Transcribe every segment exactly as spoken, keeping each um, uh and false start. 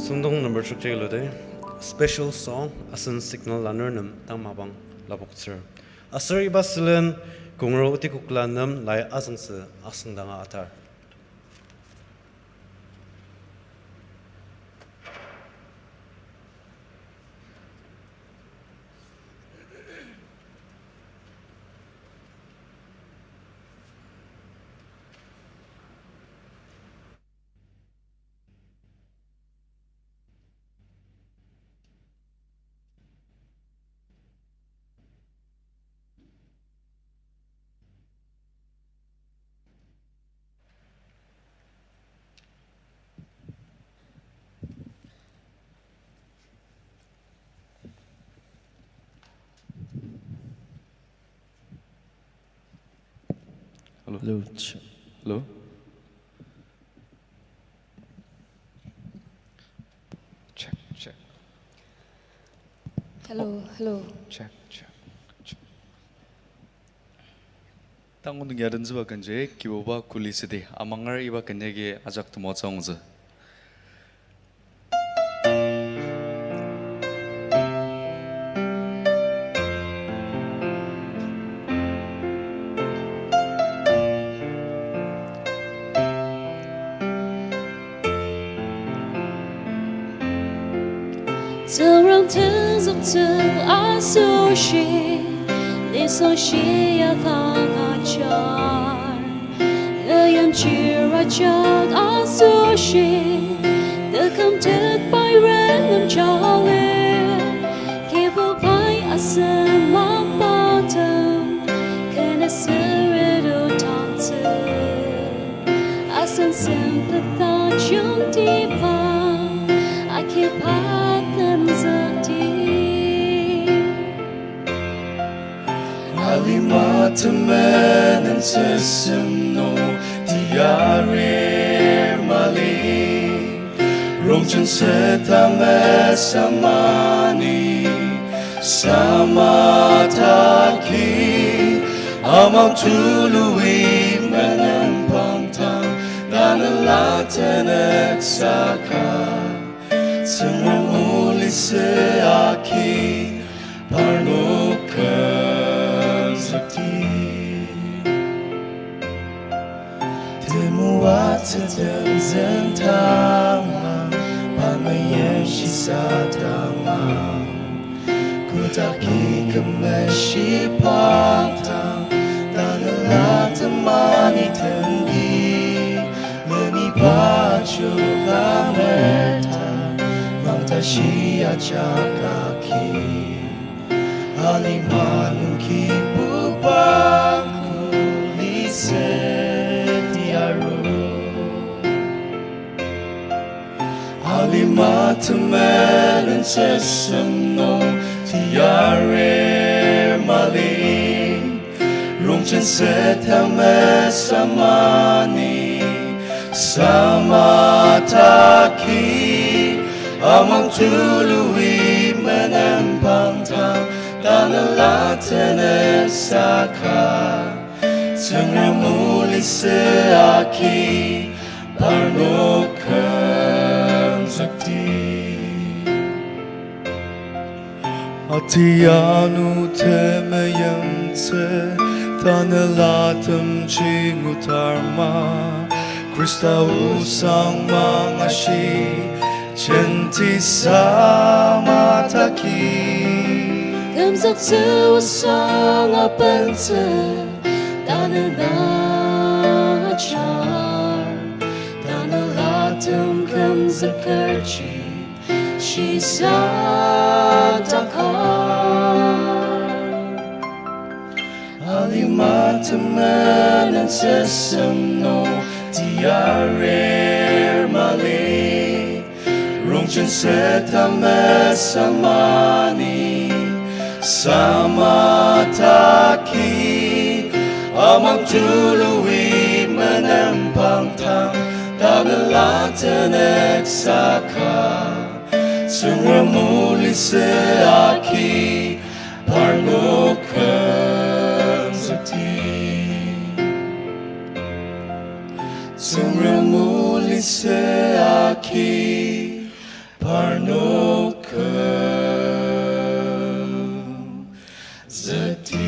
Sungdong number trok jagi lode, special song, asen signal lanur nem tang mapang lapoktsür. Aser iba sülen kongro Otikokla nem lai azüngtsü asüngdanga atar. Hello. Hello, ch-, hello. Check, check. Hello, hello. Check, check, check. Tang onok ya den züba kenji, Kibuba kuli sidi, amangar iba kenyagi ajak temoatsü angzü. Tsüngrem tenzüktsü asoshi, nisungshi ya kanga char. Nüyamjir ajak asoshi, tekümtet pai renem jale. Kibu pai asen mapang tem, kena seret o tangtsü. Asen sempet tajungtiba, akiba tenzükti. Alima temenen tsüsem nung tiarir mali. Rongchen seta mesamani samataki. Amang tului menen pangtang tanela tenek saka. Tsüngrem o lise aki parnok kümzükti. Temoatsü den züngdangang, pa meyang shisa dangang. Kotaki kümeshiba dang, tanela temani tenti. Leniba chuka merta, mangta shia jaka ki. Alima nung Kibuba kuli seti aru. Alima temenen tsüsem nung tiarir mali. Rongchen seta mesamani samataki. Amang tului menen pangtang tanela tenek saka. Tsüngrem o lise aki parnok kümzükti. Atianu temeyimtsü tanela temji ngutarma, Khrista osang mangashi jenti samataki. Kümzüktsü osang abentsü tanela jar, tanela tem kümzükerji shisa takar. Alima temenen tsüsem nung tiarir mali. Rongchen seta mesamani samataki. Amang tului menen pangtang tanela tenek saka. Tsüngrem o lise aki parnok kümzükti. Tsüngrem o lise aki parnok kümzükti.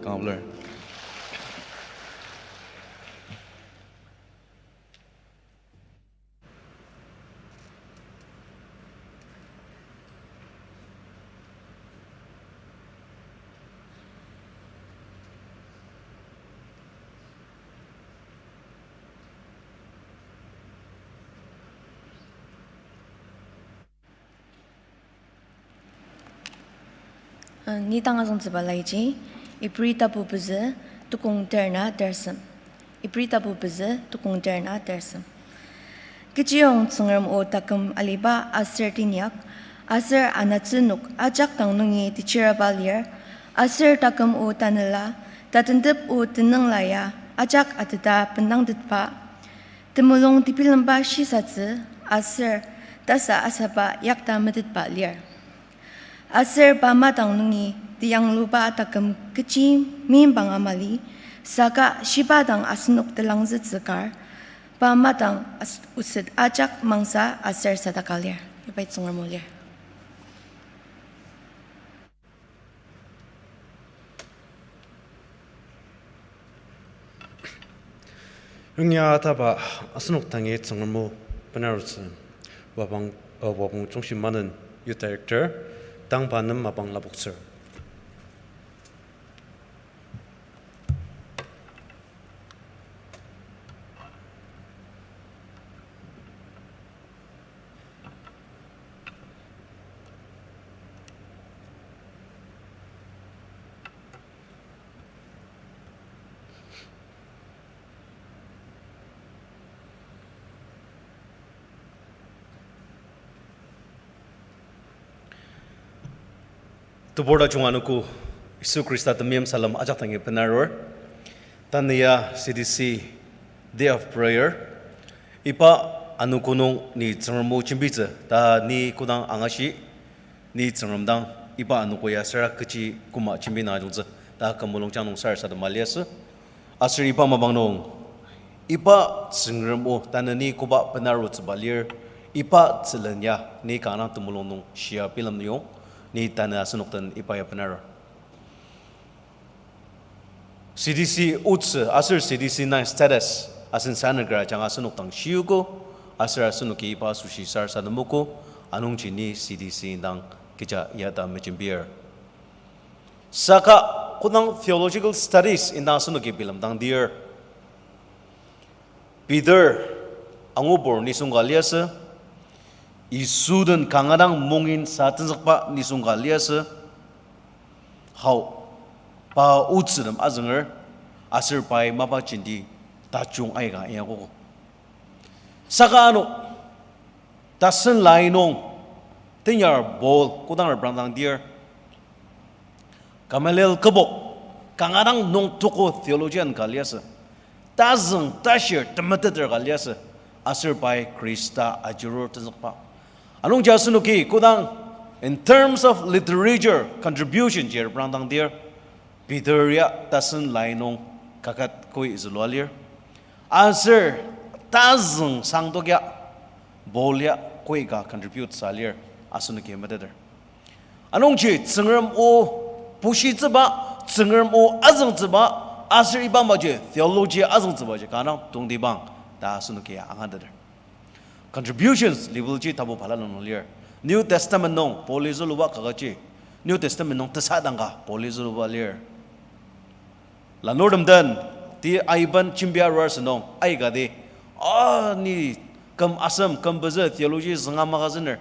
Kangler. Uh, ni tang azüngtsüba laiji, Ibri tapu pezü, tukong terna tersem. Ibri tapu pezü, tukong terna tersem. Kechiyong Tsüngrem o taküm aliba aser teinyak, aser anatsü nok ajak dang nungi techiraba lir, aser taküm o tanela, tatentep o tenüngla ya ajak ateta bendangtetba, temulung tebilemba shisatsü aser tasa asaba yakta metetba lir. Aser pa madang nungi teyangluba taküm kechi meimbang amali, saka shiba dang asenok telangzütsü kar, pa madang as-, oset ajak mangsa aser sadaka lir. Ibai Tsüngrem o lir. Ringya taba asenok dangi Tsüngrem o benarutsü wapang, uh, wapang jungshi manen Youth Director, tangba nem mapang lapoktsür. Tebur tajung anogo, Yisu Khrista temeim salem ajak dangi benarur. Tanü ya C D C Day of Prayer. Iba anogo nung ni Tsüngrem o jembitsü, ta ni kodang angashi, ni Tsüngrem dang iba anogo ya süra kechi koma jembi nung ajungtsü, ta kü mulungjang nung sarasadema liasü. Aser iba mapang nung, iba Tsüngrem o tanü ni koba benarutsüba lir, iba tsülen ya ni kanga temulung nung shia bilem nung, ni tanü asenok den iba ya benarur. C D C otsü aser C D C nai status asen sanüker ajanga asenok dang shiogo, aser asenoki iba asoshi sarasademogo, anungji ni C D C indang kecha yata mejembir. Saka kodang theological studies indang asenoki bilemdangdir, Peter angubur nisung ka liasü, Yisu den kanga dang mungin sa tenzükba nisung ka liasü, hao, pa otsütem azünger, aser pai mapa jenti tajung aika inyakogo. Saka ano, tasen lai nung, tenyar Paul kodang reprangdangdir, Gamaliel kübok, kanga dang nungtoko theologian ka liasü, tazüng tashir temeteter ka liasü, aser pai Khrista ajurur tenzükba. Anungji asenoki kodang in terms of literature contribution ji reprangdangdir, Peter ya tasen lai nung kaket koi zülua lir. Aser tazüng sangdok ya Paul ya koi ka contribute sa lir asenoki meteter. Anungji Tsüngrem o bushitsüba, Tsüngrem o azüngtsüba, aser iba maji theology azüngtsübaji kanga dang tongtibang ta asenoki angateter. Contributions level ji tapu balala nung lir. New Testament nung Pauli züluba kakaji, New Testament nung tesadangka Pauli züluba lir. Lanurtem den, ti aiben jembia arur asünung, aikati, a, ni küm asem, küm pezü theology zünga makazüner.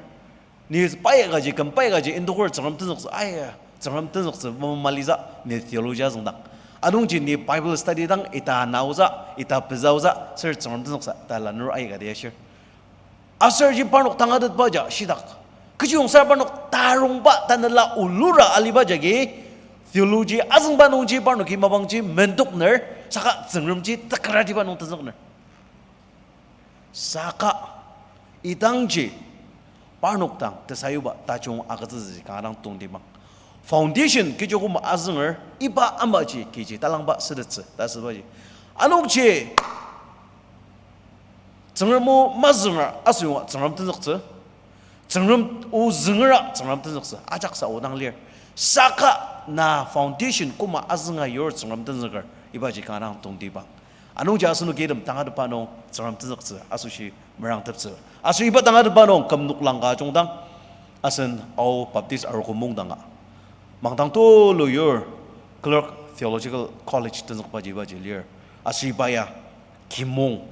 Ni pai kaji, küm pai kaji, indokur Tsüngrem tenzüktsü, ai, Tsüngrem tenzüktsü, mama maliza, ni theology azüngdang. Anungji ni Bible study dang ita naoza, ita pezüoza, ser Tsüngrem tenzüksa, ta lanur aikati ashir. Aser ji parnok tangatetba ja shitak. Kechiyongsa parnok tarongba tanela ulura aliba jagi, theology azüngba nungji parnoki mapangji mendokner, saka Tsüngremji tekratiba nung tenzükner. Saka idangji parnok dang tesayuba tajung agütsütsü kanga dang tongtibang. Foundation kechi koma azünger iba amaji kechi talangba sütettsü ta asübaji. Anungji Tsüngrem o mazünger asüyonga Tsüngrem tenzüktsü. Tsüngrem o züngera Tsüngrem tenzüktsü. Ajaksa odang lir. Saka na foundation koma azünga yur Tsüngrem tenzüker ibaji kanga dang tongtibang. Anungji asenoki item tangatetba nung Tsüngrem tenzüktsü asoshi merangteptsü. Aser iba tangatetba nung küm noklang ka jungdang asen Ao Baptist Arogo Mungdanga mangdang tulu yur Clark Theological College tenzükbaji ibaji lir. Aser iba ya kimong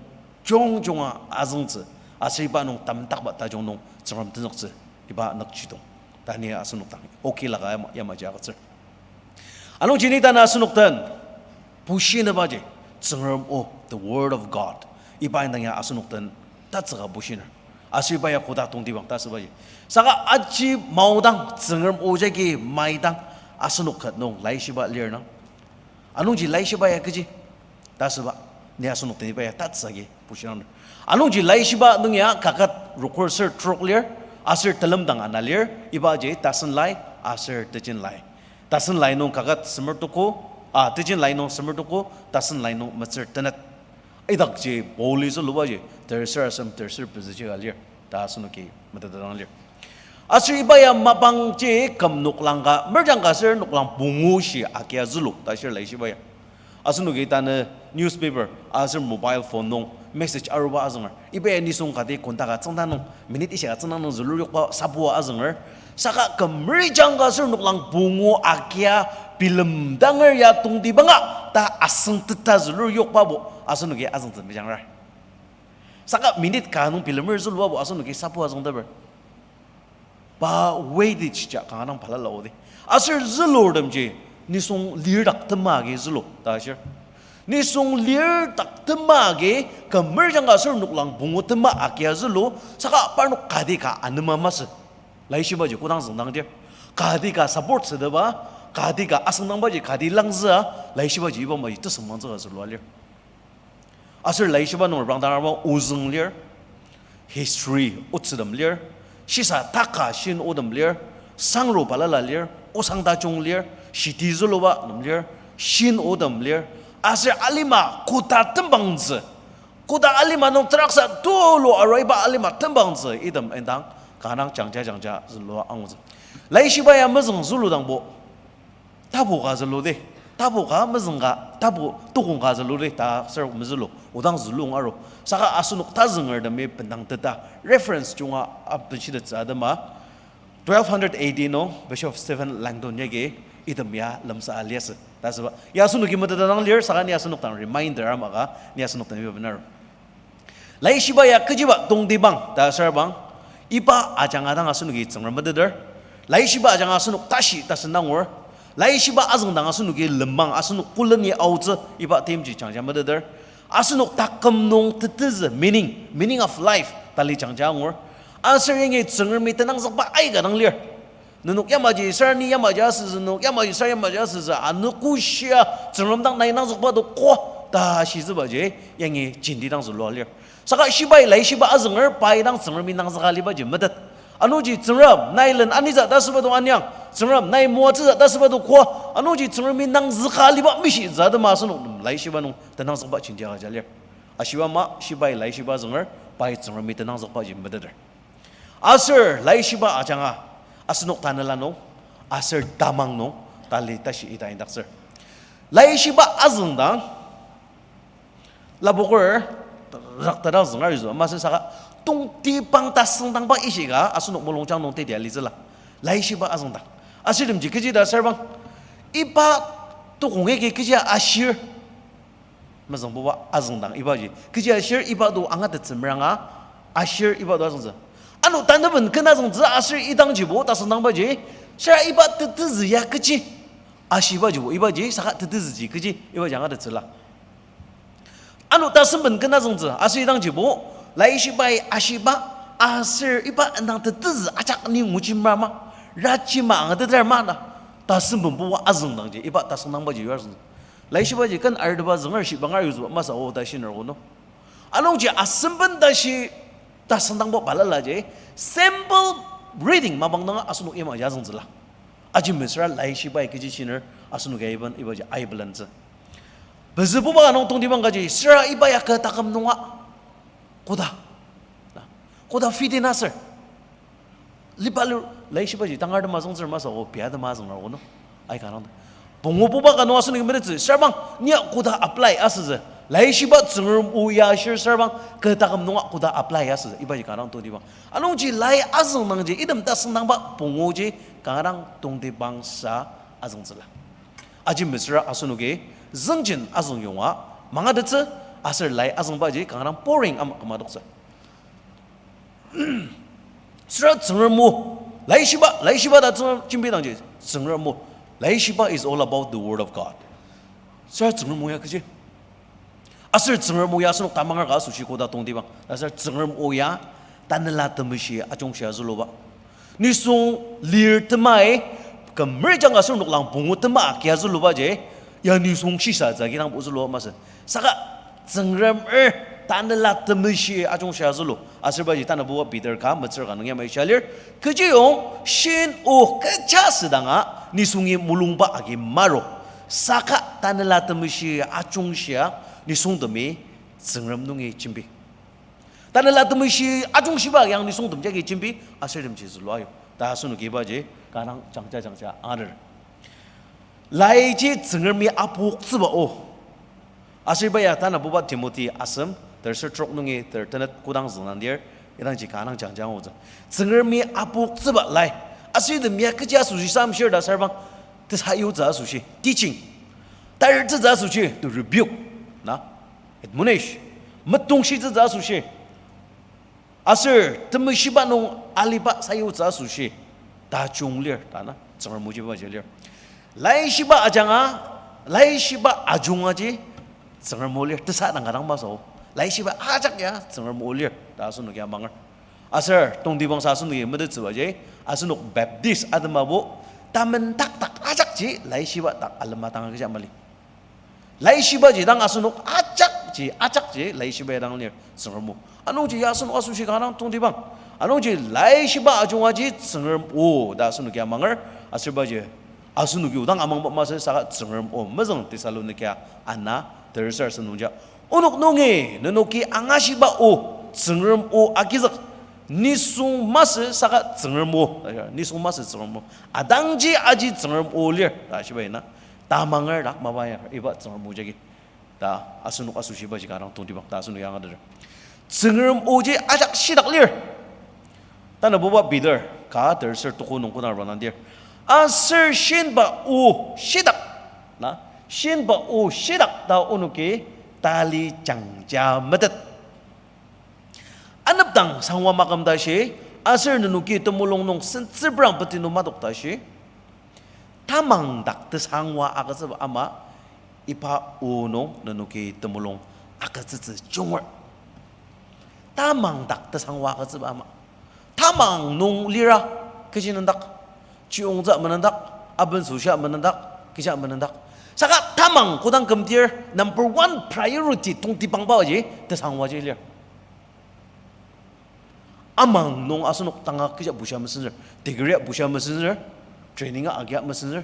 jungjunga azüngtsü, aser iba nung tamtakba tajung nung Tsüngrem tenzüktsü iba nükjidong ta ni asenok dang oki laka yama, yamaji agütsür. Anungji ni tanü asenok den bushinebaji Tsüngrem o, the Word of God, iba indang ya asenok den tatsüka bushiner. Aser iba ya koda tongtibang ta asübaji. Saka aji maodang Tsüngrem o jagi maidang asenok ket nung laishiba lir nang. Anungji laishiba ya kechi ta asüba, ni asenok den iba ya tatsüka bushiang. Anungji laishiba nung ya kaket rokur ser trok lir, aser telemdang ana lir, ibaji Tasen Lai aser Tejen Lai. Tasen Lai nung kaket semer tuko, a, Tejen Lai nung semer tuko, Tasen Lai nung metsür tenet. Idakji Pauli zülubaji terser asem terser pezüji ka lir ta asenoki metetdang lir. Aser iba ya mapangji küm noklang ka merjang ka aser noklang pungu shi agia zülu ta shir laishiba ya. Asenoki tanü newspaper aser mobile phone nung message aruba azünger. Iba ya nisung kati konda ka tsüngda nung, minute ishika tsüngda nung zülur yokba sabua azünger. Saka küm merjang ka aser noklang pungu agia bilemdanger ya tongtibanga ta asüngteta zülur yokbabo asenoki azüngtsü mejangrar. Saka minute ka nung bilemer zülubabo asenoki sabua azüngteper. Pa weightage ja kanga dang balala odi. Aser zülurtemji nisung lir dak tema agi zülu ta shir. Nisung lir dak tema agi küm merjang ka aser noklang pungu tema agia zülu, saka parnok kati ka anema masü. Laishibaji kodang züngdangdir, kati ka support süteba, kati ka asüngdangbaji kati langzüa, laishibaji iba maji tesüngmangtsü ka zülua lir. Aser laishiba nung reprangdang arba ozüng lir, history otsütem lir, shisa taka shin otem lir, sangro balala lir, osang tajung lir, shiti züluba nem lir, shin otem lir, aser alima koda tembangtsü, koda alima nung teraksa tulu arua iba alima tembangtsü item indang kanga dang jangja jangja zülua angutsü. Laishiba ya mezüng züludangbo tapu ka züludi, tapu ka mezüng ka, tapu tukong ka züludi ta ser mezülu, odang zülung aru. Saka asenok tazüngertemi bendangteta reference junga abenshitetsü atema, twelve hundred A D nung Bishop Stephen Langton yagi item ya lemsa aliasü ta asüba ya asenoki meteta dang lir, saka ni asenok dang reminder amaka ni asenok dang iba benaru. Laishiba ya kechiba tongtibang ta asürbang, iba ajanga dang asenoki Tsüngrem meteter. Laishiba ajanga asenok tashi tasen angur. Laishiba azüngdang asenoki lenmang, asenok koleni aotsü iba timji jangja meteter. Asenok taküm nung tetezü meaning, meaning of life tali jangja angur. Aser yangi Tsüngremi tenangzükba aika dang lir. Nenok yamaji sar ni yamaji asütsü, nenok yamaji sar yamaji asütsü, anogo shia Tsüngrem dang nai nangzükba to ko ta shitsübaji yangi jenti dang zülua lir. Saka shibai laishiba azünger pai dang Tsüngremi nangzüka alibaji metet. Anungji Tsüngrem nai len anitsü ta asüba to anyang, Tsüngrem nai moatsütsü ta asüba to ko, anungji Tsüngremi nangzüka aliba mishitsü atema asenok nem laishiba nung tenangzükba jenti agüja lir. Ashiba ama shibai laishiba azünger pai Tsüngremi tenangzükbaji meteter. Aser laishiba ajanga asenok tanela nung aser tamang nung tali tashi ita indaktsür. Laishiba azüngdang lapoker raktada zünga rizu masü saka tongtibang tasüngdangba ishika asenok mulungjang nung teti alitsüla. Laishiba azüngdang asütemji kechi ta asürbang, iba tukong agi kechi ashir. Mezüngbuba azüngdang ibaji kechi ashir iba to angatettsü meranga, ashir iba to azüngtsü. Ano tanaben ken azüngtsü aser idangjibo tasüngdangbaji, sara iba tetezü ya kechi ashibajibo ibaji saka tetezüji kechi ibaji angatettsüla. Ano tasemben ken azüngtsü aser idangjibo, laishibai ashiba aser iba indang tetezü ajak ni nguji merama, rajima angateter ma na, tasembenbuba azüngdangji iba tasüngdangbaji yua azüngtsü. Laishibaji ken arteba zünger shiba ngar yuzuba masü o ta shinergo no. Anungji asemben tashi tasüngdangba balala ji, simple reading mapang danga asenok yamaji azüngtsüla. Aji mesüra laishibai kechi shiner asenoki iban ibaji aibelentsü. Pezübuba nung tongtibang kaji, süra iba ya kü taküm nunga koda, na, koda fit in aser liba lir, laishibaji tangar tema züngtsür masü, o pia tema züngrar o no. Aika nang pungu puba ka nung asenoki metetsü, süra bang, ni ya koda apply asütsü. Laishiba Tsüngrem o ya ashir süra bang, kü taküm nunga koda apply asütsü. Ibaji kanga dang tongtibang. Anungji lai azüng nangji, item tasüngdangba punguji kanga dang tongtibang sa azüngtsüla. Aji mesüra asenoki züngjin azüng yonga mangatettsü, aser lai azüngbaji kanga dang boring ama kümadoktsü. Süra Tsüngrem o, laishiba, laishiba ta Tsüngrem jembidangji, Tsüngrem o, laishiba is all about the word of God. Süra Tsüngrem o ya kechi. Aser Tsüngrem o ya asenok tamanger ka asoshi koda tongtibang. Aser Tsüngrem o ya Tanela Temeshi ajungshia züluba. Nisung lir temai, kü merjang aser noklang pungu tema agia zülubaji, ya nisung shisa jagi dangbo züluba masü. Saka Tsüngremer Tanela Temeshi ajungshia zülu. Aser ibaji tanabuba Peter ka metsür ka nung yamai shia lir. Kechiyong shin o kecha südanga nisungi mulungba agi maru. Saka Tanela Temeshi ajungshia nisungtemi Tsüngrem nungi jembi. Tanela Temeshi ajungshiba yang nisungtem jagi jembi, aser temji zülua yo ta asenoki ibaji kanga dang jangja jangja angateter. Laiji Tsüngremi apoktsüba o. Aser iba ya tanabuba Timothy asem, terser trok nungi ter tenet kodang züngdangdir, idangji kanga dang jangja angutsü. Tsüngremi apoktsüba lai. Aser item ya kechi asoshi samshir ta süra bang, tesayutsü asoshi, teaching. Tartsütsü asoshi, to rebuke, na, admonish. Metongshitsütsü asoshi. Aser temeshiba nung aliba sayutsü asoshi tajung lir, ta na, Tsüngrem ojiba ji lir. Laishiba ajanga, laishiba ajungaji Tsüngrem o lir, tesa dang ka dang masü o. Laishiba ajak ya Tsüngrem o lir ta asenoki amanger. Aser tongtibangsa asenoki metettsübaji, asenok Baptist atemabo, tamendak dak ajakji laishiba dak alema dang kecha mali. Laishibaji dang asenok ajakji, ajakji laishiba ya dang lir Tsüngrem o. Anungji ya asenok asoshi kanga dang tongtibang. Anungji laishiba ajungaji Tsüngrem o ta asenoki amanger, aser ibaji asenoki odang amangba masü saka Tsüngrem o mezüng Thessalonika ana terser asen nungja. Onok nungi nenoki angashiba o, Tsüngrem o agizük. Nisung masü saka Tsüngrem o, nisung masü Tsüngrem o. Adangji aji Tsüngrem o lir ta shibai na. Tamanger dak mapa ya iba Tsüngrem o jagi. Ta asenok asoshibaji kanga dang tongtibang ta asenok angateter. Tsüngrem oji ajak shitak lir. Tanabuba Peter ka terser tuko nung kodang arba nangdir, aser shinba o shitak, na, shinba o shitak ta onoki tali jangja metet. Anepdang sangwa maküm ta shi, aser nenoki temulung nung sentsüprang peti nung madok ta shi, tamang dak tesangwa agütsüba ama, iba o nung nenoki temulung agütsütsü junger. Tamang dak tesangwa agütsüba ama, tamang nung lira, kechi nendak, chiyongtsü menendak, aben süshia menendak, kecha menendak. Saka tamang kodang kümdir number one priority tongtibangbaji tesangwaji lir. Amang nung asenok tanga kecha bushia mesenzür, degree bushia mesenzür, training agia mesenzür,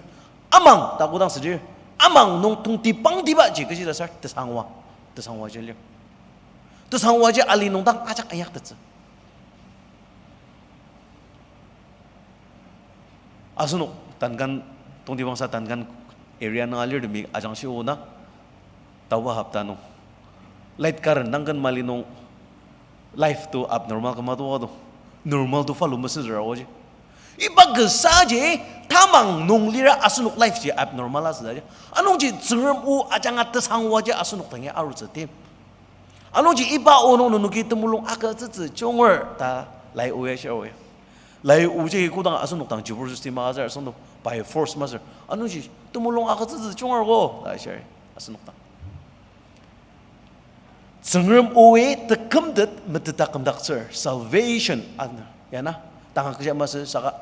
amang ta kodang südir, amang nung tongtibangtibaji kechi ta sür tesangwa, tesangwaji lir. Tesangwaji ali nung dang ajak inyaktettsü. Asenok tankan, tongtibangsa tankan area nung alirtemi ajangshi ona, taoba hopta nung light current nangken mali nung life to abnormal küma toka to, normal to follow mesenzür aoji. Iba kasaji tamang nung lira asenok life ji abnormal asüdaji. Anungji Tsüngrem o ajanga tesangwaji asenok dangi arutsü tim. Anungji iba o nung nenoki temulung agütsütsü junger ta lai o ya shia o ya. Lai oji kodang asenok dang jabardasti masür asenok by force masür. Anungji temulung agütsütsü junger ko ta shia asenok dang. Tsüngrem oi tekümtet meteta kümdaktsür, salvation ana, yana, tanga kecha masü saka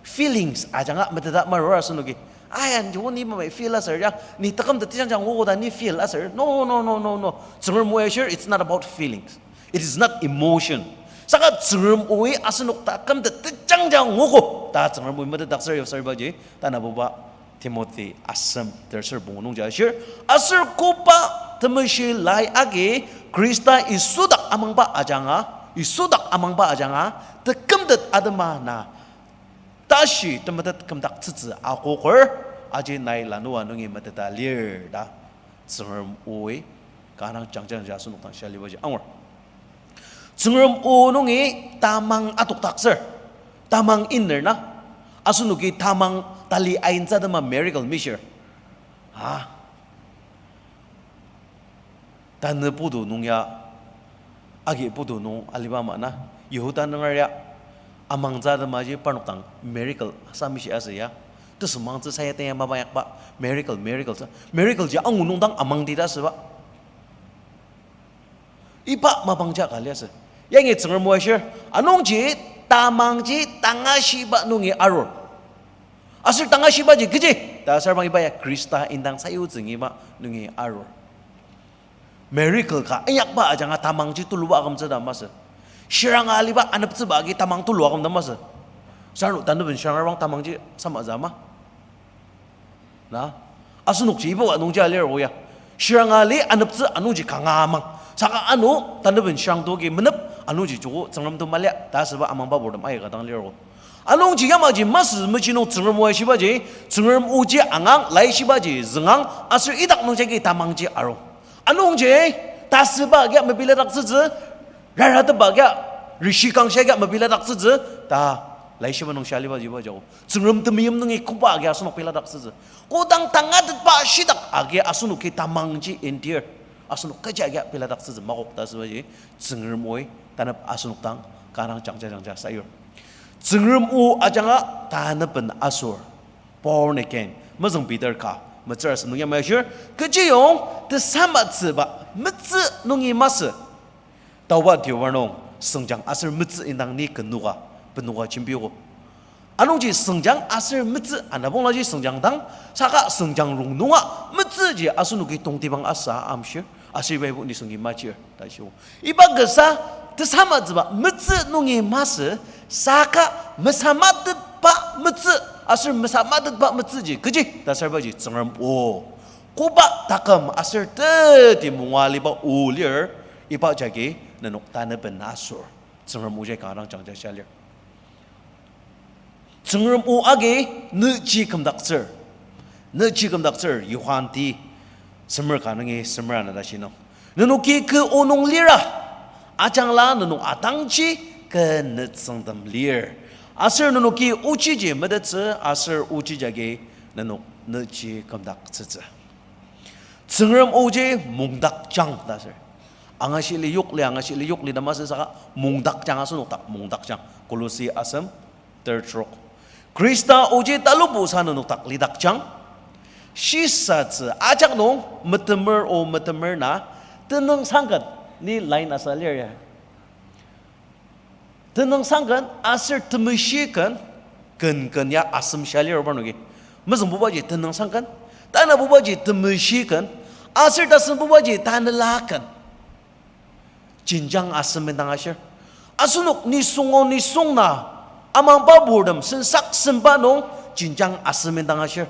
feelings ajanga meteta marur asenoki, Ayan, jo ni mamai feel aser ya, ni taküm ta tejang jang ogo ta ni feel aser. No, no, no, no, no. Tsüngrem o ashir, it's not about feelings. It is not emotion. Saka Tsüngrem oi asenok taküm ta tejang jang ogo ta Tsüngrem oi metetdaktsür yosaribaji, tanabuba Timothy asem, terser pungu nungji ashir, aser koba temeshi lai agi, Khrista Yisu dak amangba ajanga, Yisu dak amangba ajanga, tekümtet atema na, tashi temetet kümdaktsütsü akoker, aji nai lanua nungi meteta lir ta, Tsüngrem oi, kanga jangja jangja asenok dang shia libaji angur. Tsüngrem o nungi tamang adokdaktsür, tamang iner na, asenoki tamang tali aintsü atema miracle mishir. A, tanü putu nung ya, agi putu nung aliba ama na, Yihuda nunger ya, amangtsü atemaji parnok dang miracle sa mishi asü ya. Tesümangtsü sayatenya mapa inyakba, miracle, miracle sa. Miracle ji angu nung dang amangdi ta asüba. Iba mapangja ka liasü. Yangi Tsüngrem o ashir, anungji tamangji tangashiba nungi arur. Aser tangashibaji kechi ta asür bang iba ya Khrista indang sayutsü ngiba nungi arur. Miracle ka inyakba ajanga tamangji tuluba akümtsü ta masü. Shiranga aliba aneptsüba agi tamang tulu aküm ta masü. Sarno tanüben shiranga bang tamangji sama zama. Na, asenokji iba wa nungji alir oya. Shiranga li aneptsü anungji kanga amang. Saka ano tanüben shirang dogi menep anungji joko Tsüngrem to malia ta asüba amangba purtem aika dang lir o. Anungji yamaji masü mechi nung Tsüngrem o ashibaji, Tsüngrem oji angang, laishibaji züngang, aser idak nungjagi tamangji arung. Anungji tasüba agi mebiladaktsütsü, rarateba agi, rishi kangshi agi mebiladaktsütsü, ta laishiba nung shia libaji ba jao. Tsüngrem temeim nungi koba agi asenok biladaktsütsü. Kodang tangatetba shidak agi asenoki tamangji indir. Asenok kechi agi biladaktsütsü makok ta asübaji. Tsüngrem oi, tanep asenok dang, kanga jangja jangja sayur. Tsüngrem o ajanga tanepen asür. Born again. Mezüng Peter ka, metsür asem nung yamai ashir, kechiyong tesamatsüba metsü nungi masü. Taoba diobar nung, sengjang aser metsü indang ni kenoka, benoka jembiogo. Anungji sengjang aser metsü anabonglaji sengjang dang, saka sengjang rongnunga metsüji asenoki tongtibang asa amshir, aser iba ibo nisung imachir, ta shio. Iba kasa, tesamatsüba metsü nungi masü, saka mesamatetba metsü, aser mesamatetba metsüji kechi ta asürbaji Tsüngrem o. Koba taküm aser teti mungaliba o lir, iba jagi nenok tanepen asür. Tsüngrem o jagi kanga jangja shia lir. Tsüngrem o agi nüji kümdaktsür. Nüji kümdaktsür, Johan ti semer ka nungi semer ana ta shi nung. Nenoki kü o nung lira, ajangla nenok atangji kü nütsüngtem lir. Aser nenoki ochiji metettsü, aser ochi jagi nenok nüji kümdaktsütsü. Tsüngrem oji mungdakjang ta ser. Angashili yokli, angashili yokli ta masü saka mungdakjang asenok dak mungdakjang. Kolosi asem, ter trok. Khrista oji talubusa nenok dak lidakjang. Shisatsü ajak nung metemer o metemer na tenüngsang ken ni line asa lir ya. Tenüngsang ken aser temeshi ken, ken ken ya asem shia lir parnoki. Mezüngbubaji tenüngsang ken, tanabubaji temeshi ken, aser tasüngbubaji tanela ken. Jenjang asem indang ashir. Asenok nisung o nisung na, amangba purtem sensak semba nung jenjang asem indang ashir.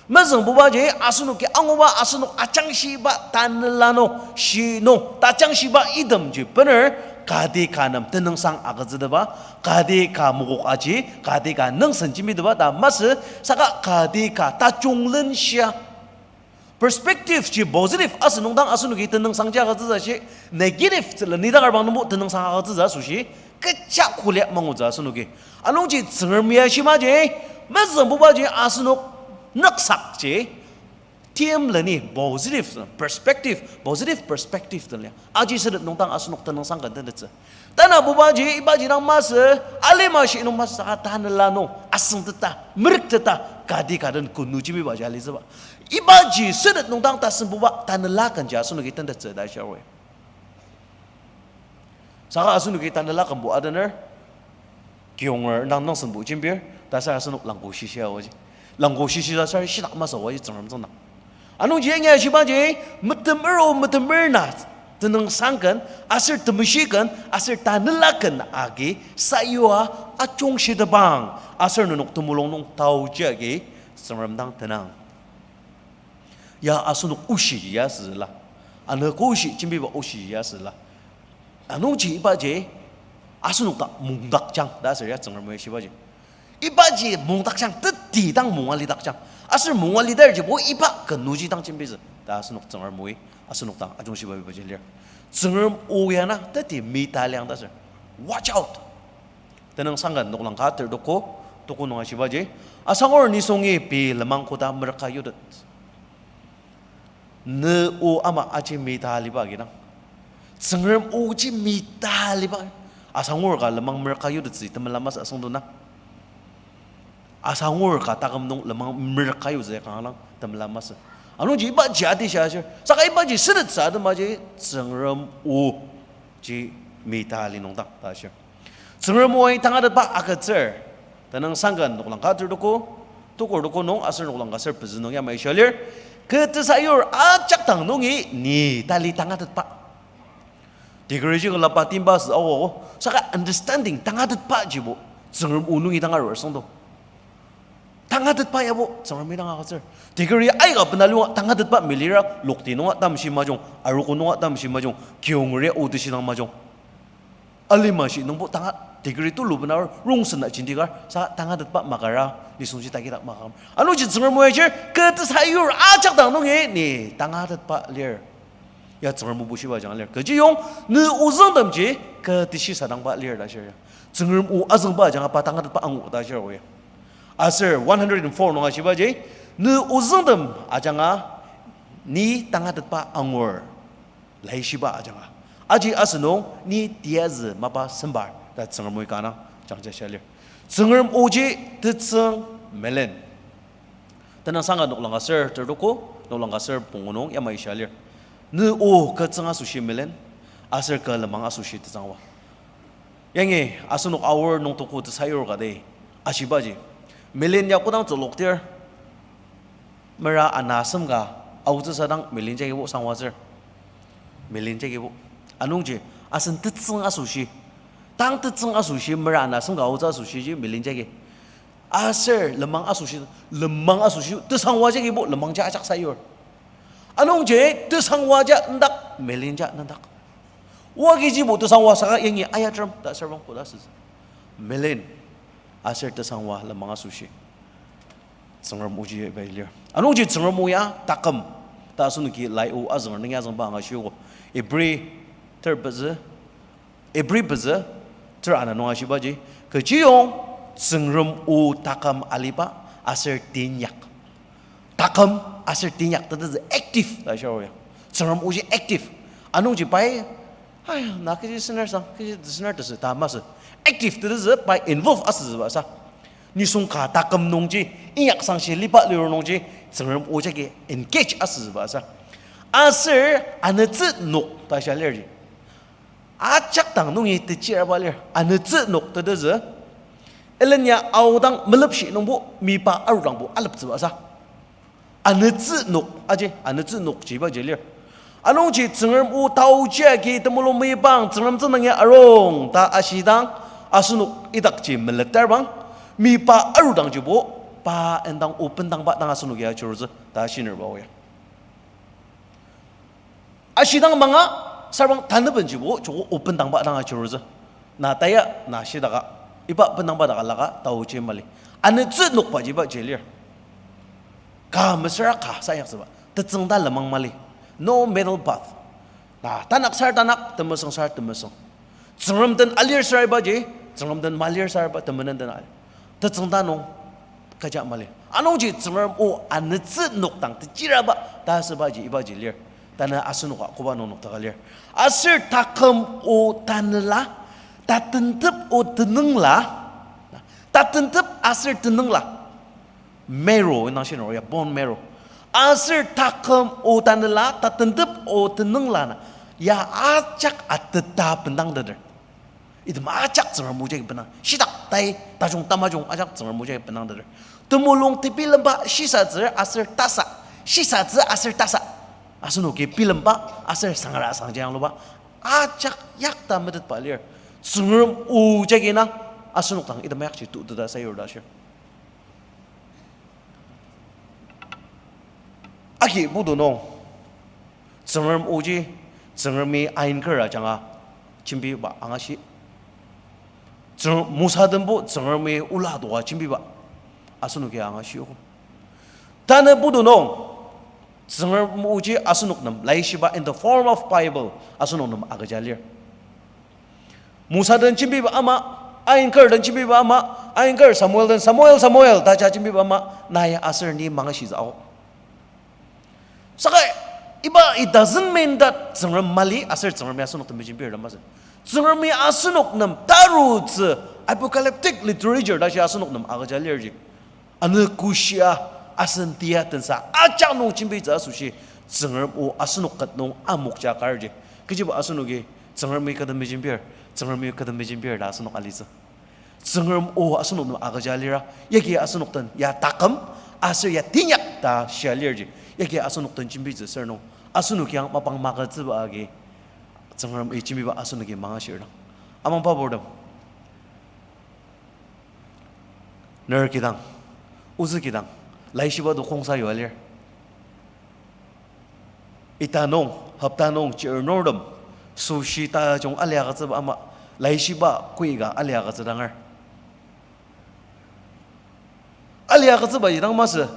Mezüngbubaji asenoki anguba asenok ajangshiba tanela nung, shi nung, tajangshiba itemji bener, kati ka nem tenüngsang agütsüteba, kati ka mokok aji, kati ka nüngsen jembiteba ta masü, saka kati ka tajung lenshia. Perspective ji positive asü nungdang asenoki tenüngsangji agütsütsü ashi, negative tsüla nidang arbang nungbo tenüngsang agütsütsü asoshi, kecha kolia mangutsü asenoki. Anungji Tsüngrem ya shimaji, mezüngbubaji asenok nüksakji, team leni positive perspective, positive perspective den lia. Aji süret nungdang asenok tenüngsang ken tentettsü. Tanabubaji, ibaji dang masü, alima shi nung masü saka tanela nung, asüngteta, merükteta, kati ka den kunu jembibaji alitsüba. Ibaji süret nungdang tasüngbuba tanela kenji asenoki tentettsü ta shia oi. Saka asenoki tanela kenbo adener, kiyonger dang nüngsenbo jembir, tasü asenok langko shishia oji. Langko shishi ta sar shitak masü wa ji Tsüngrem tsüngdang. Anungji yangi ashibaji, metemer o metemer na, tenüngsang ken, aser temeshi ken, aser tanela ken agi, sayua ajungshitepang, aser nenok temulung nung taoji agi, Tsüngrem dang tenang. Ya asenok oshi ya süla. Anogo oshi, jembiba oshi ya süla. Anungji ibaji asenok dak mungdakjang ta aser ya Tsüngrem o ya shibaji. Ibaji mungdakjang, teti dang munga lidakjang. Aser munga lidarjibo iba ken nungji dang jembitsü ta asenok Tsüngrem o, asenok dang ajungshiba ibaji lir. Tsüngrem o ya na teti mita liang ta aser. Watch out! Tenüngsang ken noklang ka ter tuko, tuko nung ashibaji. Asangur nisungi pei lenmang koda merüka yutet. Ne o ama aji mita aliba agidang, Tsüngrem oji mita aliba. Asangur ka lenmang merüka yutettsü temela masü asüngdang na. Asangur ka taküm nung lenmang merüka yutsü kanga dang temela masü. Anungji ibaji ati shia ashir. Saka ibaji sütettsü atemaji Tsüngrem oji mita ali nungdang ta ashir. Tsüngrem oi tangatetba agütsür. Tenüngsang ken noklang ka ter tuko, tuko tuko nung aser noklang ka ser pezü nung yamai shia lir. Kü tesayur ajak dang nungi ni tali tangatetba. Degree ji külaba timba sü aogo, saka understanding tangatetba jibo Tsüngrem o nungi tangarur asüngdang. Tangatetba yabo Tsüngremi dang agütsür. Degree aika bena lunga tangatetba melira lokti nunga tamshi majung, arogo nunga tamshi majung, kiyongri o teshi dang majung. Alimashi nungbo tanga degree tulu bena rongsen na jenti kar, sa tangatetba makara, nisungji takidak makam. Anungji Tsüngrem o ya ashir, kü tesayur ajak dang nungi ni tangatetba lir. Ya Tsüngrem o bushiba ajanga lir. Kechiyong, ne ozüngtemji kü teshisadangba lir ta shir ya. Tsüngrem o azüngba ajanga pa tangatetba angu ta shir o ya. Aser one hundred and four nung ashibaji, ne ozüngtem ajanga ni tangatetba angur. Laishiba ajanga. Aji asünung ni tiyazü mapa sembar ta Tsüngrem oi ka na jangja shia lir. Tsüngrem oji tetsüng melen. Tenüngsang ken noklang ka ser ter tuko, noklang ka ser pungu nung yamai shia lir. Ne o kü tsüng asoshi melen, aser kü lenmang asoshi tetsüngba. Yangi asenok aor nung tuko tesayur ka de ashibaji, melen ya kodang tsüloktir, mera ana asem ka aotsüsa dang melen jagibo sangwatsür. Melen jagibo. Anungji asen tetsüng asoshi, tang tetsüng asoshi mera ana asem ka aotsü asoshiji melen jagi. Aser lenmang asoshi, lenmang asoshi tesangwa jagibo lenmang ja ajak sayur. Anungji tesangwa ja ndak, melen ja ndak. Wagijibo tesangwa saka yangi ayatrem ta serbang koda asütsü. Melen aser tesangwa lenmang asoshi Tsüngrem oji bai lir. Anungji Tsüngrem o ya taküm ta asenoki lai o azünger nungi azüngba angashiogo. Ibri ter pezü, Ibri pezü ter ana nung ashibaji, kechiyong Tsüngrem o taküm aliba aser teinyak. Taküm aser teinyak tetezü active ta shia o ya. Tsüngrem oji active. Anungji pai, ai, na kechi sener sang, kechi sener tesü ta masü. Active tetezü pai involve asütsüba sa. Nisung ka taküm nungji, inyak sangshi liba liro nungji, Tsüngrem o jagi engage asütsüba sa. Aser anütsü nok ta shia lir ji. Ajak dang nungi techiraba lir, anütsü nok tetezü. Elenya aodang melepshi nungbo mipa arudangbo aleptsüba sa. Anütsü nok, aji, anütsü nok jiba ji lir. Anungji Tsüngrem o taoji agi temulung meyipang Tsüngrem tsüngdangi arung ta ashidang, asenok idakji meletar bang, mipa arudangjibo, pa endang o bendangba dang asenok ya chirutsü ta shinerba o ya. Ashidang manga, sarbang tanabenjibo joko o bendangba dang achirutsü. Na taya, na shidaka, iba bendangba daka laka taoji mali. Anütsü nokbajiba ji lir. Ka mesüra ka sayaktsüba. Tetsüng ta lenmang mali. No middle path. Na tanak sar tanak, temesüng sar temesüng. Tsüngrem den alir sar ibaji, Tsüngrem den malir sar iba, temenen den alir. Tetsüng ta nung kaja mali. Anungji Tsüngrem o anütsü nokdang techiraba ta asübaji ibaji lir. Tanü asenoka koba nung noktaka lir. Aser taküm o tanela, tatentep o tenüngla, tatentep aser tenüngla. Marrow, inang shinero ya, bone marrow. Aser taküm o tanela, tatentep o tenüngla na, ya ajak ateta bendangteter. Item ajak Tsüngrem o jagi benang. Shitak tai tajung tamajung ajak Tsüngrem o jagi benang tater. Temulung tebilemba shisatsü aser tasa. Shisatsü aser tasa. Asenoki bilemba aser sangra sangja yangluba ajak yakta metetba lir. Tsüngrem o jagi na asenok dang item ajakji tuteta sayur ta shir. Agi putu nung, Tsüngrem oji, Tsüngremi ainker ajanga jembiba angashi. Tsüng-, Mosa tembo Tsüngremi ola toka jembiba asenoki angashiogo. Tanü putu nung, Tsüngrem oji asenok nem laishiba in the form of Bible asenok nem agüja lir. Mosa den jembiba ama, ainker den jembiba ama, ainker Samuel den, Samuel, Samuel ta ja jembiba ama, nai aser ni mangashitsü ao. Saka iba, it doesn't mean that Tsüngrem mali aser Tsüngremi asenok den mejembir ta masü. Tsüngremi asenok nem tarutsü apocalyptic literature ta shi asenok nem agüja lirji. Ano kushia, asen tia tensa ajak nung jembitsü asoshi, Tsüngrem o asenok ket nung amokja karji. Kechiba asenoki, Tsüngremi kü den mejembir, Tsüngremi kü den mejembir ta asenok alitsü. Tsüngrem o asenok nem agüja lira, yagi asenok den ya taküm, aser ya teinyak ta shia lirji. Yagi asenok den jembitsü sür nung, asenoki ang mapang magütsüba agi, Tsüngremi jembiba asenoki mangashir nang. Amangba purtem. Ner kidang, ozü kidang, laishiba to kongsa yua lir. Ita nung, hopta nung, chir nurtem, süshi tajung aliagütsüba ama, laishiba koika aliagütsüdanger. Aliagütsüba idang masü,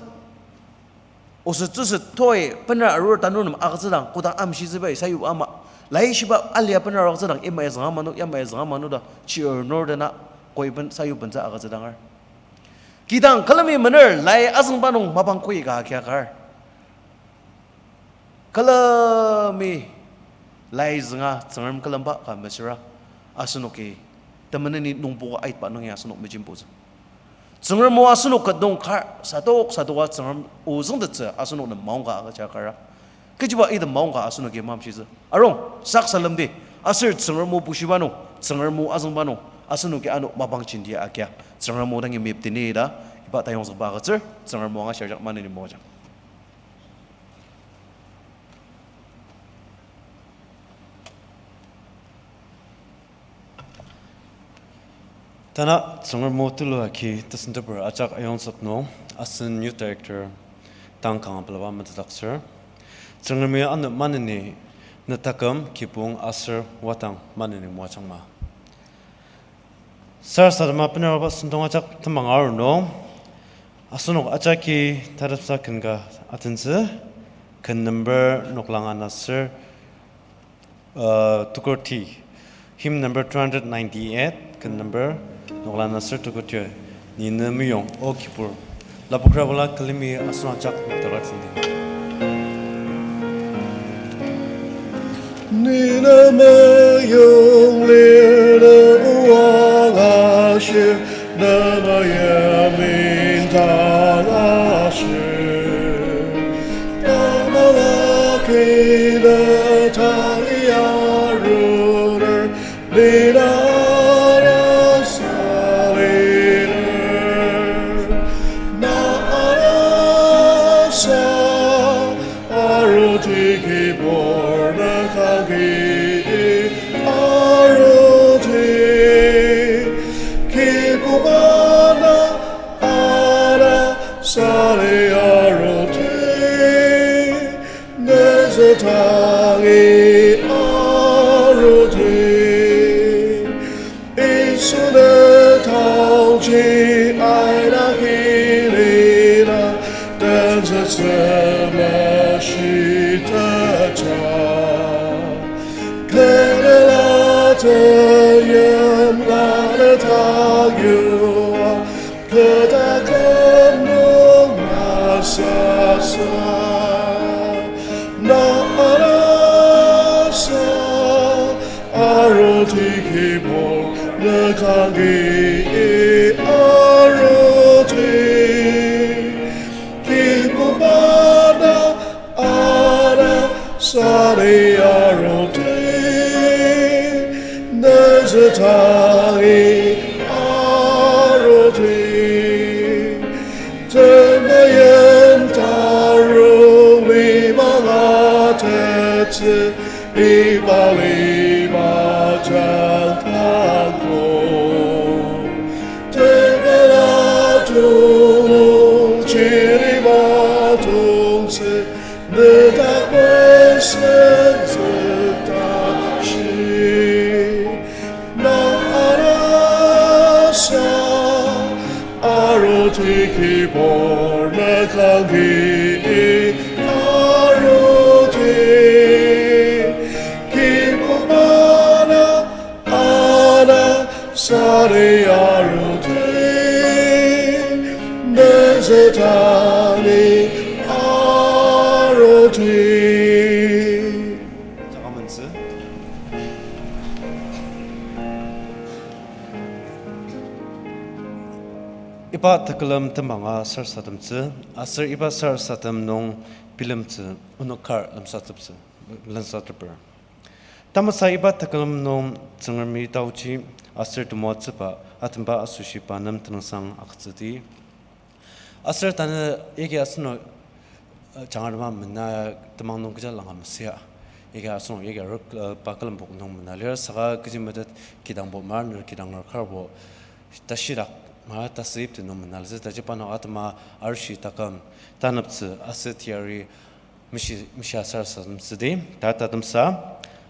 oset tsüset toi bener arur tanur nem agütsüdang, kodang amshitsübai sayuba ama, laishiba alia bener agütsüdang, ima ya zünga manu, yama ya zünga manu ta, chir nur dena, koi ben sayubentsü agütsüdanger. Kidang külemi mener lai azüngba nung mapang koika akiakar. Külemi lai zünga Tsüngrem külemba ka mesüra, asenoki temeneni nungbo aitba nung ya asenok mejembutsü. Tsüngrem o asenok ket nung kar sadok sadoka Tsüngrem o züngtettsü asenok nem maongka agüja kara. Kechiba item maongka asenoki mamshitsü. Arung, sak salemdi, aser Tsüngrem o bushiba nung, Tsüngrem o azüngba nung, asenoki ano mapang jenti akia, Tsüngrem o dangi mepdeni ta, iba tayongzükba agütsür, Tsüngrem o angashirjak maneni moajang. Tanü Tsüngrem o tulu agi tesenteper ajak ayongzük nung asen youth director dang kanga pelaba metetdaktsür. Tsüngremi ano maneni netaküm kibong aser wadang maneni moajangma. Sarasadema bener aruba sentong ajak temang arur nung, asenok ajaki tarepsa ken ka atentsü, ken number noklang ana ser, uh, tukur ti. Hymn number two hundred ninety-eight, ken number noklang ana ser tukur ti. Ni ne meyong, O Kibur. Lapokrabala külemi asenok ajak nokdakar tsündi. Ni ne meyong lir, ne moang ashir, ne meyong mintang ashir. Tamalaki ne tangi aruner, ni na arasa liner. Na arasa aruti, Kibur ne kagi aruti. Kibur ba na arasa li aruti. Nüzü tangi aruti, Yisu ne taoji aina kilila, tenzütsü mashitaja. Kenela teyimla ne tayua, kü taküm nung masasa, na arasa aruti, Kibur ne kagi aruti. Kibur ba na arasa li aruti. Nüzü ta Tui kibur na kangki aruti, kibur bana ana sari aruti, nezütani aruti. Iba tekülem tembanga sarasademtsü, aser iba sarasadem nung bilemtsü onok kar lemsateptsü, lemsateper. Tamasa iba tekülem nung Tsüngremi taochi aser temoatsüba atemba asoshi pa nem tenüngsang agütsüdi. Aser tanü yagi asenok, uh, jangar tema mena temang nung kecha langa mesüa. Yagi asenok yagi arok, uh, pa külembok nung mena lir saka kechi metet kidangbo mar ner kidanger karbo tashidak ma tasüyipte nung mena litsü taji parnok atema arishi taküm taneptsü aser teyari meshi, meshia sarasademtsüdi, ta tatemsa,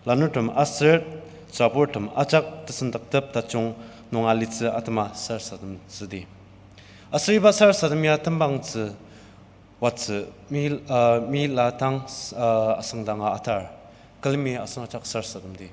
lanurtem aser tsüburtem ajak tesendaktep tajung nung alitsü atema sarasademtsüdi. Aser iba sarasadem ya tembangtsü watsü mi, ah, mi la tang, ah, asüngdanga atar, külemi asenok ajak sarasademdi.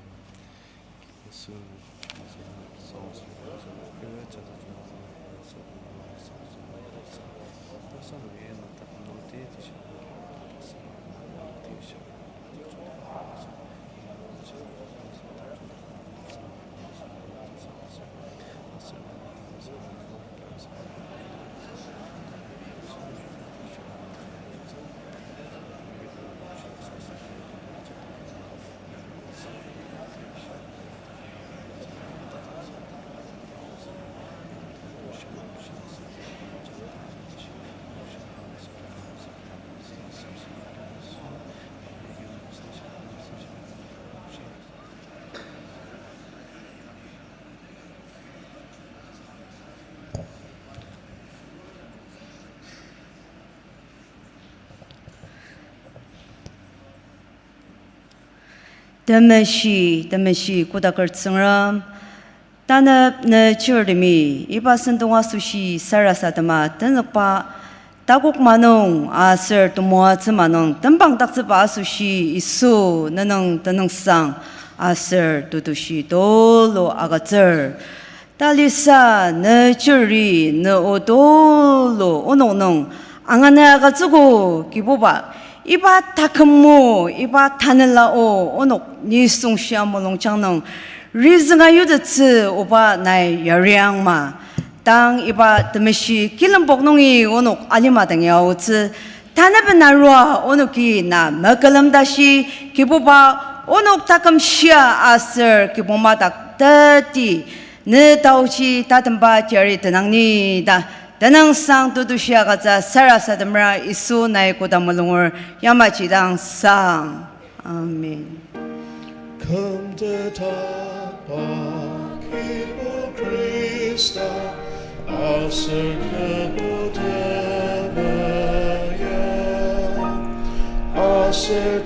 Temeshi, temeshi kodaker Tsüngrem, tanep ne chirtemi, iba sentong asoshi sarasadema tenzükba, takok manung aser temoatsü manung tembangdaktsüba asoshi Yisu nenung tenüngsang aser tetushi tulu agütsür. Talisa ne chiri ne o tulu onok nung angana agütsüogo Kibuba, iba takümo, iba tanela o onok nisung shia mulungjang nung rizünga yutettsü oba nai yariangma. Tang iba temeshi kilembok nungi onok alima dangi aotsü, taneben arua onoki na mekülem tashi, Kibuba, onok taküm shia aser kibongma dak teti, ne taochi tatemba teyari tenang ni ta, tenüngsang tetushi agütsü sarasademra Yisu nai koda mulunger yamaji dang sang. Amen. Kümtetba Kibu Khrista, aser tebu temeim, aser